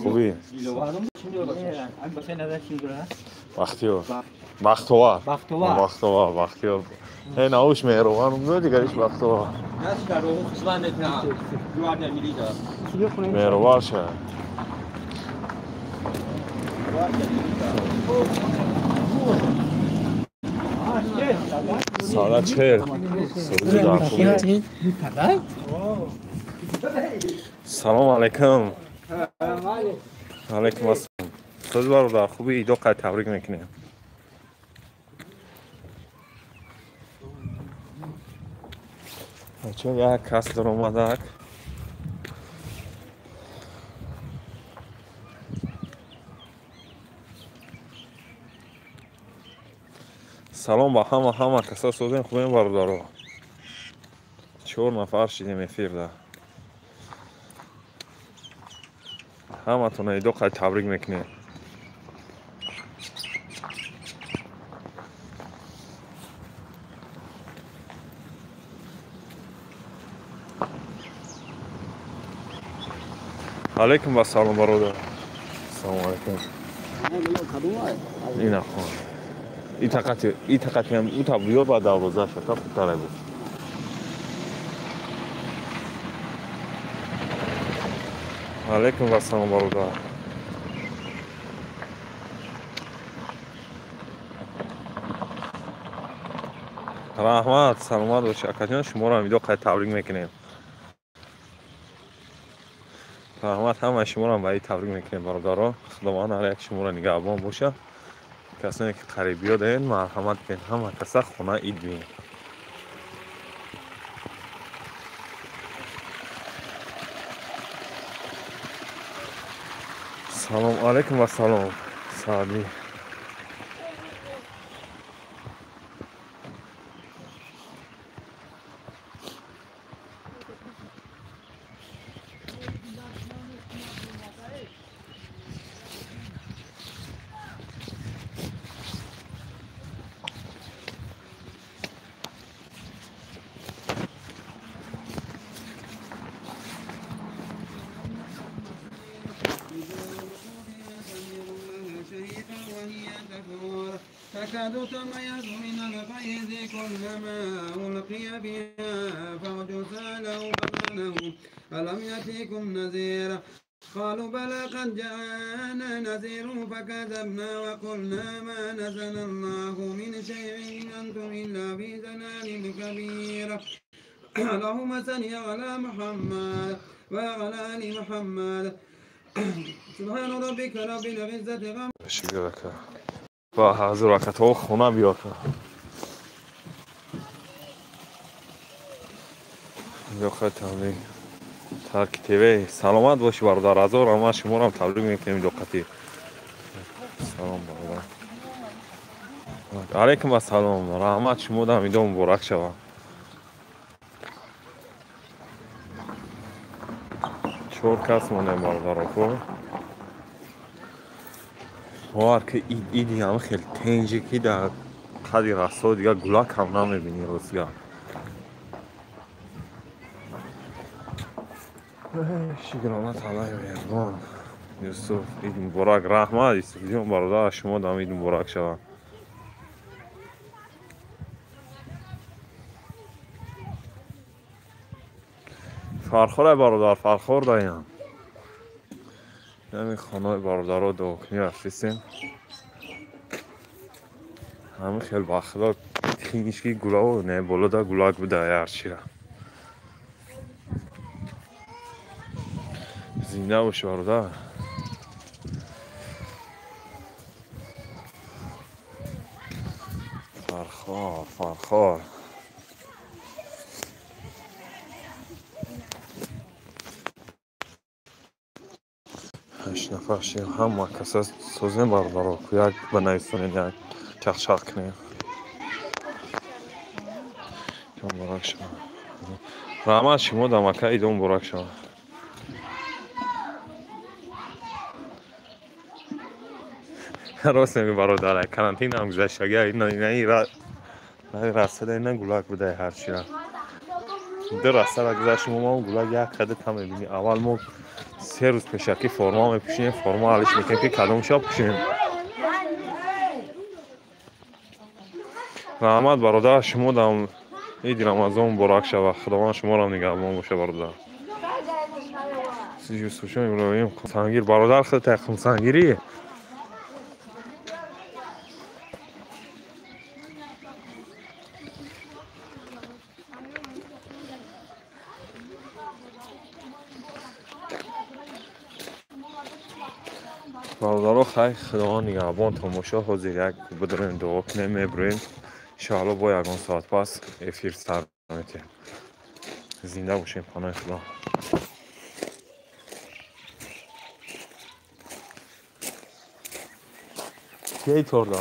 خوبی؟ بختیار بختوار بختوار بختیار ای ناوش مهربان دیگرش بختوار مهربان شه ساعت 40 سلام علیکم. علیکم السلام. سوز برادر خوبی؟ ایدو قد تبریک میکنیم. بچه یک کس در اومدک. سلام با همه همه کسا سوزین خوبیم برادرو. 4 نفر شدیم افیر ده. همتون ایدو قد تبریک میکنیم. علیکم و سلام برادر. سلام علیکم. این خان این تقاطی هم او تا بیار با 12 تا خوبتره بود. علیکم و سلام برادر. رحمت سلامت باشی اکا جان، شما رو هم ویدیو قد تبریک میکنیم. رحمت همه شما رو هم باید تبریک میکنیم برادرها. خداوند هر یک شما رو نگهبان باشه. کسانی که قریبی ها دارین مرحمت بین همه کسا خونه عید بین. سلام علیکم و سلام سعدی. تكاد تميز من الغيظ كلما ألقي فيها فوج سألهم خزنتها ألم يأتكم نذير قالوا بلى قد جاءنا نذير فكذبنا وقلنا ما نزل الله من شيء إن أنتم إلا في ضلال كبير. اللهم صل على محمد وعلى آل محمد. سبحان ربك رب العزة عما با حضور وقت خونه بیار بیا تبریک ترک تیوی. سلامت باشی برادر. هزار ما شما رو هم تبریک میکنیم دقتی. سلام برادر. علیکم السلام. رحمت شما دم ایدو مبارک شوه. 4 کس مانه برادر کو باور که اید ایدی هم خیلی تنجی که در قدی رسا دیگه گلک هم نمیبینی روزگار. شکرانه الله مهربان. یوسف عید مبارک. رحمت یوسف جان برادر شما دم عید مبارک شوه. فرخور برادر فرخور دایم. همین خانه برادر رو دعا کنی رفتیم. همین خیلی بخدا خینیش که گلا نه بالا دا گلاک بوده هرچی را. زنده باش برادر. فرخار فرخار. نفر شیم همه کسا سوزن برادرها یک بنویسونین یک چخچخ کنیم. مبارک شما. رحمت شما دمکه ایدو مبارک شما. Рост мегӯ, бародар, карантин ҳам гузаштага, расада ина гулак будай ҳарчира. Ду расада гузашт, мо гулак як қади та мебинӣ. Аввал мо 3 рӯз пешакӣ форма мепӯшем, форма алиш мекунем, ки кадом шаб пӯшем. Раҳмат, бародар, шумо дам иди Рамазон муборак шава. Худованд шуморо нигаҳбон боша, бародар. Юсуфшон Иброҳим Сангир, бародар, худат Хумсангирӣ? Бародаро, хай, худованд нигаҳбон тамошо. Ҳозир як бидорем, дуо кунем, мебурем. Иншоалло, бо ягон соат пас эфир сар метиҳем. Зинда бошем, паноҳи Худо. Кей торда?